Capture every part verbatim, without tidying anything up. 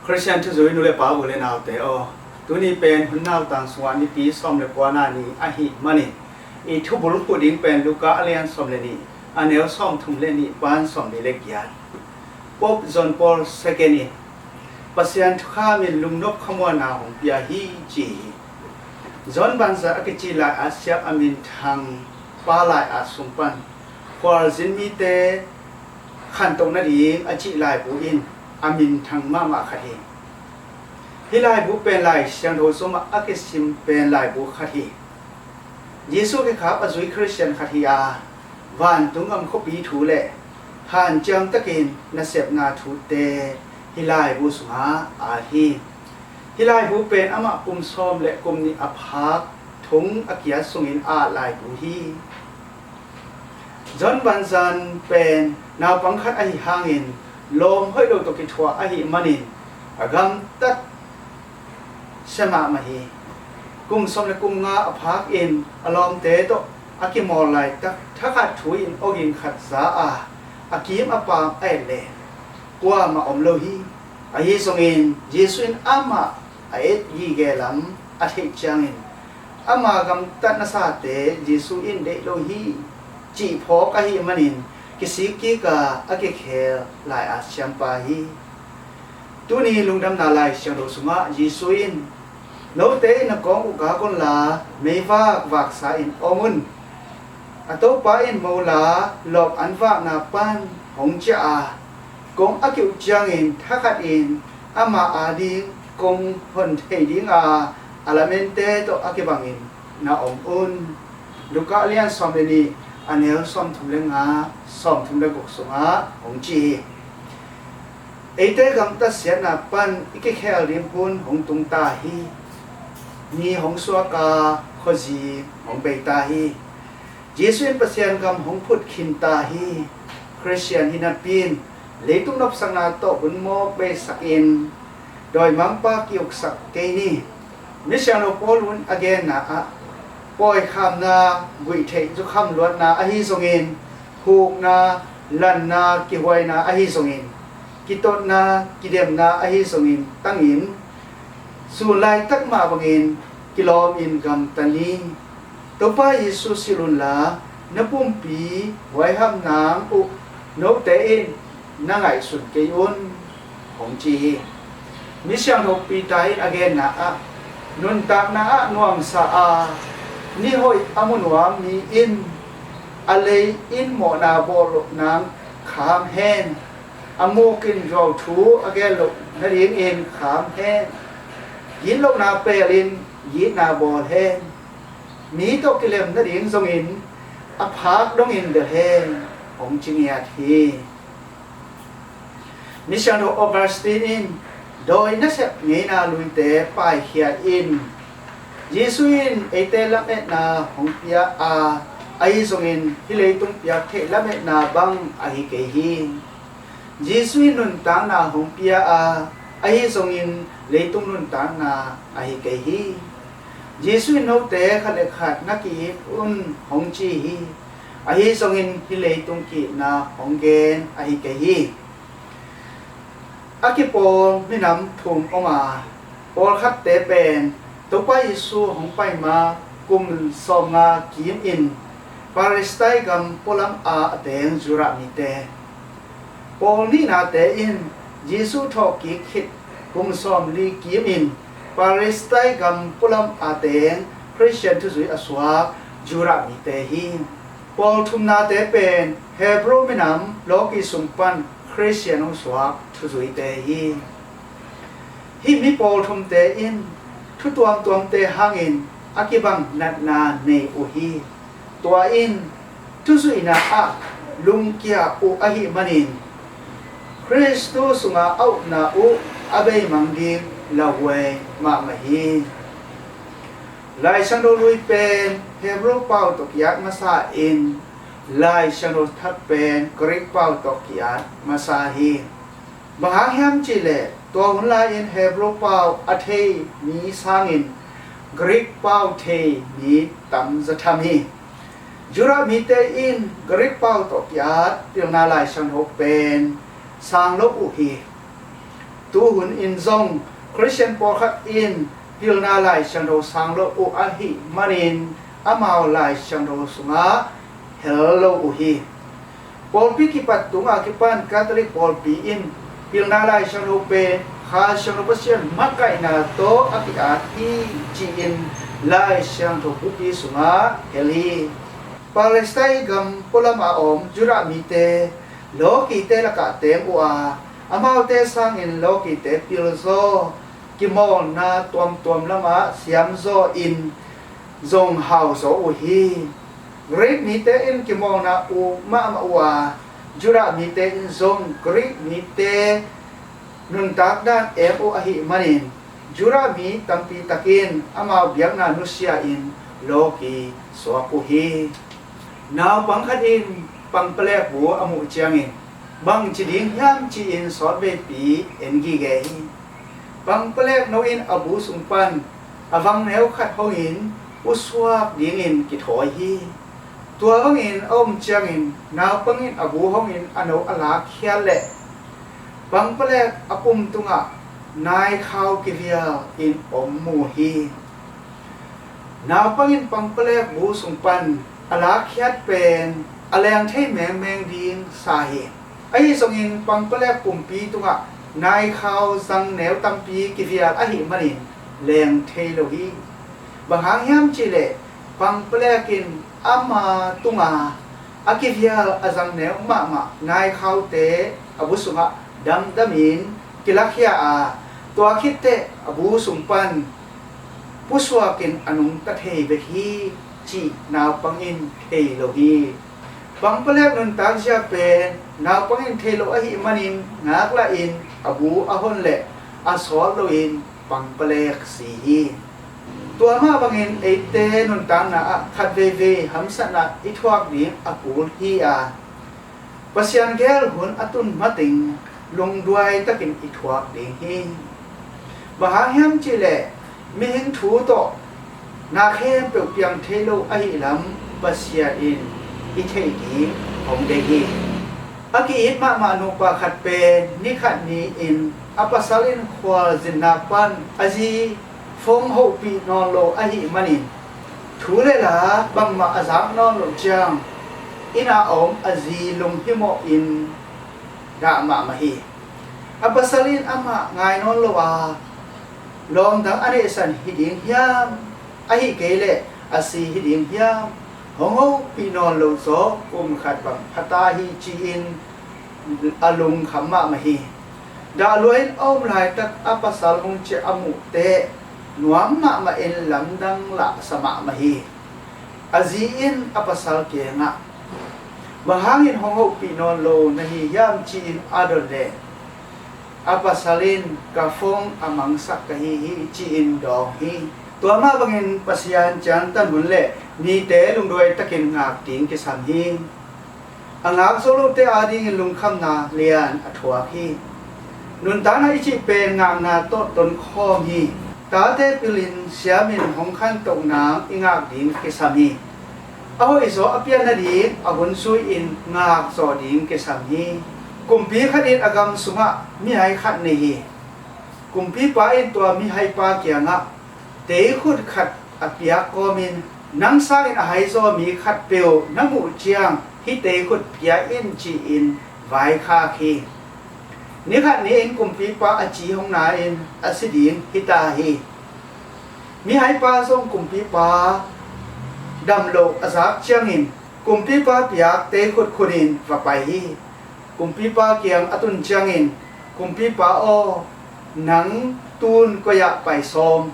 Khristian thuzui nu le pa, u le naute aw, tuni pen hun nautang sungah nipi sawm le kuana ni ahih manin, i thubulphuh ding pen Luka a lian sawm le nih, a neu sawm thum le nih pan sawm li le giat. Pope John Paul Second in Pasian thukham in lungnop khamuanna hong pia hi, ci hi. John Banzan a kici lai-at siam a minthang pa lai-at sung pan khualzin mite khantoh nading a cih laibu in a minthang mahmah khat hi. Hih laibu pen Lai Siangtho sungah a kisim pen laibu khat hi. Jesu kikhap a zui Khristian khat hi a, vantung gam khuapi thu le hanciam takin nasepna thute hih laibu sungah a hi. Hih laibu pen amah kum sawm le kum nih a phak thong a kiat sungin a laibu hi. John Banzan pen naupang khat ahi hangin lawm hoih lo tawh kithuah ahih manin a gamtat sia mahmah hi. Kum sawm le kum nga a phak in a lawmte tawh a kimawl laitak thakhat thu in awging khat za a, a kim a paam a et le kuamah om lo hi. Ahi zongin Jesu in amah a et gige lam a theih ciangin ama gamtat nasate Jesu in deih lo hi cih phawk ahih manin kisik kik a, a kikhel lai-at siampa hi. Tuni lungdamna Lai Siangtho sungah Jesu in, "Note in na kawng uh gak unla meivak vaksa in om un. A Topa in mola lawp an vakna pan hong ciah a, kong a kiuh ciangin thakhat in ama ading kong hon thei ding a, a lamente tawh a kibangin na om un." Luka a lian sawm le nih, a neu sawm thum le nga, sawm thum le guk sungah hong ci hi. Eite gamtat siatna pan i kikhel ding hun hong tung ta hi. Ni hong suak a, khuazing hong bei ta hi. Jesu in Pasian gam hong phut khin ta hi. Khristian hi napi in leitung nopsakna tawh hun mawk beisak in dawimangpa ki-uksak kei ni. Misiangtho Paul in a genna ah, pawikhamna, guihtheih zukham luatna ahi zongin, hukna, lanna, kihuaina ahi zongin, kitotna, kidemna ahi zongin tangin, sun laitak mah bangin kilawm in gamta ni. Topa Jesu silh unla na pumpi huaiham nang uh note in na ngaihsun kei un, hong ci hi. Misiangtho Peter in a genna ah, nuntakna ah nuamsa a, ni hoih a mu nuam mi in a lei in mawhna bawl loh nang kham hen. A muk in zuauthu a gen loh nadingin kham hen. Gitlohna pel in gitna bawl hen. Mi tawh kilem nading zongin a phak dongin delh hen, hong ci ngiat hi. Misiangtho Augustine in dawi nasep ngeina luite paikhia in, Jesu in eite lametna hong pia a, ahi zongin hih leitung piak theih lametna bang ahi kei hi. Jesu in nuntakna hong pia a, ahi zongin leitung nuntakna ahi kei hi. Jesu in note khat le khat na ki-it un hong ci hi. Ahi zongin hih leitung ki-itna hong gen ahi kei hi. A kipawl minam thum om a, pawlkhatte pen Topa Jesu hong pai ma kum sawmnga kim in Palestine gam pualam a a teng Judah mite. Pawl nihnate in Jesu thawhkik khit kum sawmli kim in Palestine gam pualam a teng Khristian thuzui a suak Judah mite hi. Pawl thumnate pen Hebrew minam lawki sung pan Khristian hong suak thuzuite hi. Hih mi pawl thumte in thu tuamtuamte hangin a kibang natna nei uh hi. Tua in thuzuihna ah lungkia uh ahih manin Khristu sunga a upna uh a beimang ding lauhuai mahmah hi. Lai Siangtho Lui pen Hebrew pau tawh ki-at masa in Lai Siangtho Thak pen Greek pau tawh ki-at masa hi. Bang hang hiam cihleh tua hun lai-in Hebrew pau a thei mi sangin Greek pau thei mi tam zatham hi. Judah mite in Greek pau tawh ki-at pilna Lai Siangtho pen sang lo uh hi. Tuhun in zong Khristian pawlkhat in pilna Lai Siangtho sang lo uh ahih manin amau Lai Siangtho sungah hel lo uh hi. Pawlpi kipat tungah kipan Catholic pawlpi in pilna Lai Siangtho pen Kha Siangtho Pasian makaihna tawh a ki-at hi ci-in Lai Siangtho bupi sungah hel hi. Palestine gam pualam a om Judah mite lawkite lakah teng uh a, amaute sangin lawkite pilzaw, kimawlna tuamtuam lamah siamzaw in zong hauzaw uh hi. Greek mite in kimawlna uh mahmah uh a, Judah mite in zong Greek mite nuntak dan em uh ahih manin Judah mi tampi takin amau biakna nusia in lawki suak uh hi. Naupang khat in pangpalek bu a muh ciangin bangci ding hiam ci-in sawtveipi en gige hi. Pangpalek no in a bu sung pan a vangneu khat hongin pusuak dingin kithawi hi. Tua bangin a om ciangin naupang in a bu hongin a no a lakkhiat leh pangpalek a pum tungah naikhau kivial in om mu hi. Naupang in pangpalek bu sung pan a lakkhiat pen a leng thei mengmeng ding sa hi. Ahi zongin pangpalek pumpi tungah naikhau zangneu tampi kivial ahih manin leng thei lo hi. Bang hang hiam cihleh pangpalek in ama tunga a kivial a zangneu mahmah naikhaute a bu sungah damdamin kilakhia a, tua khitteh a bu sung pan pusuakin a nungta thei bek hi cih naupang in thei lo hi. Pangpalek nuntak zia pen naupang in thei lo ahih manin ngaklah in a bu a hon leh a sawt loin pangpalek si hi. Tua mah bangin eite nuntakna ah khat veivei hamsatna i thuak ding a kul hi a, Pasian gel hun a tun mateng lungduai takin i thuak ding hi. Bang hang hiam cihleh mihing thu tawh na khempeuh piang thei lo ahih lam Pasian in i theih ding hong deih hi. A ki-it mahmah nupa khat pen ni khat ni-in a pasal in khualzinna pan a zi phone hohpih nawn lo ahih manin thu le la bangmah a zak nawn loh ciang inn ah a om a zi lunghimawh in dah mahmah hi. A pasal in amah ngai nawn lo a, lawmdang a neihsan hi ding hiam, ahih kei leh a si hi ding hiam, hong hopih nawn lo zaw kum khat bang pha ta hi ci-in a lungkham mahmah hi. Dah lua in a om laitak a pasal hong ciah a muh teh nuam mahmah in lamdang lahsa mahmah hi. A zi in a pasal kiangah, bang hangin hong hopih nawn lo na hi hiam ci-in a dot leh a pasal in ka phone a mangsak ka hi hi ci-in dawng hi. Tua mah bangin Pasian ciangtan hun le mite lungduai takin ngak ding kisam hi. A ngak zo lote adingin lungkhamna lian a thuak hi. Nuntakna i cih pen ngakna tawh tonkhawm hi. Tate pilin siamin hong khantoh nang i ngak ding kisam hi. A hoihzaw a pian nading a hun zui-in ngak zawh ding kisam hi. Kumpi khat in a gam sungah mihai khat nei hi. Kumpipa in tua mihaipa kiangah teikhut khat a piak kawmin, nang sangin a haizaw mi khat peuh na muh ciang hih teikhut pia in ci-in vaikhak hi. Nikhat ni-in kumpipa a ci hong na-in a si ding hita hi. Mihaipa zong kumpipa dam lo a zak ciangin kumpipa piak teikhut khunin va pai hi. Kumpipa kiang a tun ciangin, kumpipa aw, nang tun koi-ah pai sawm?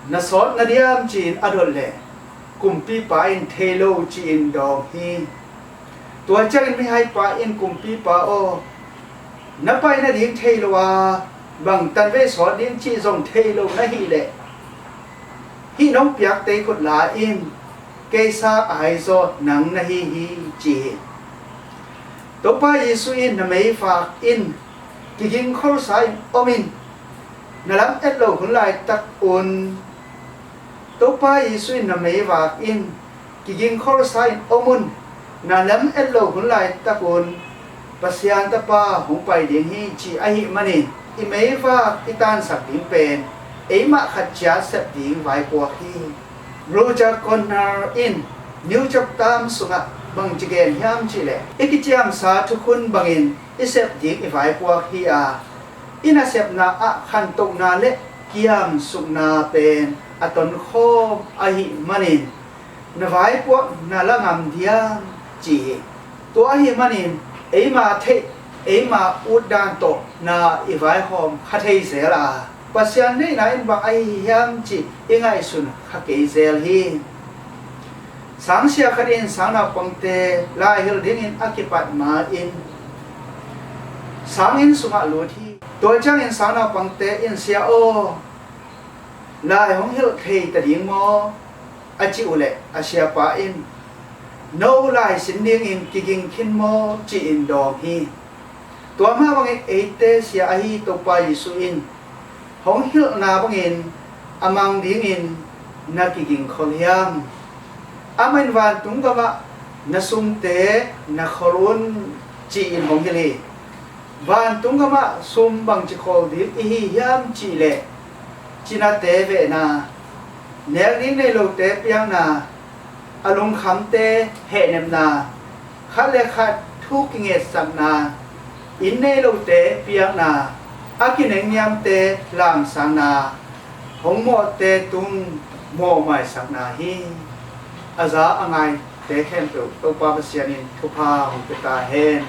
Na sawt na diam ci-in a dot leh kumpipa in thei lo ci-in dawng hi. Tua ciangin mihaipa in kumpipa aw, na pai nading thei lo a, bang tanvei sawt ding cih zong thei lo na hih leh hih nong piak teikhut la in, kei sang a haizaw nang na hi hi ci hi. Topa Jesu in na meivak in kiging kholsa in om in, na lam et lo hun laitak un. Topa Jesu in na meivak in kiging kholsa in om un, na lam et lo hun laitak un Pasian Tapa hong pai ding hi ci ahih manin i meivak i tansak ding pen eimah khat ciat sep ding vaipuak hi. Roger Connor in New York Times sungah bangci gen hiam cihleh, i kiciamsa thukhun bangin i sep ding i vaipuak hi a, i nasepna ah khantohna le kiamsukna pen a tonkhawm ahih manin na vaipuak na la ngam diam ci hi. Tua ahih manin eima theih, eima utdan tawh na i vaihawm kha thei zel a, Pasian neihna in bang ahi hiam cih i ngaihsun kha kei zel hi. Sangsia khat in sangnaupangte lai hilh dingin a kipat ma-in sanginn sungah lut hi. Tua ciangin sangnaupangte in, "Sia aw, lai hong hilh thei ta ding maw?" a cih uhleh a siapa in, "No lai sin dingin kiging khin maw?" ci-in dawng hi. Tua mah bangin eite sia ahi Topa Jesuh in hong hilhna bangin a mang dingin na kiging khol hiam? Amah in vantung gamah na sumte na khol un ci-in hong hilh hi. Vantung gamah sum bangci khol ding i hi hiam cihleh, cinate vehna, nek ding nei lote piakna, a lungkhamte hehnepna, khat le khat thu kingetsakna, inn nei lote piakna, a kinengniamte lamsakna, hong mawhte tung mawhmaisakna hi. A za a ngaite khempeuh Topa Pasian in thupha hong pia ta hen.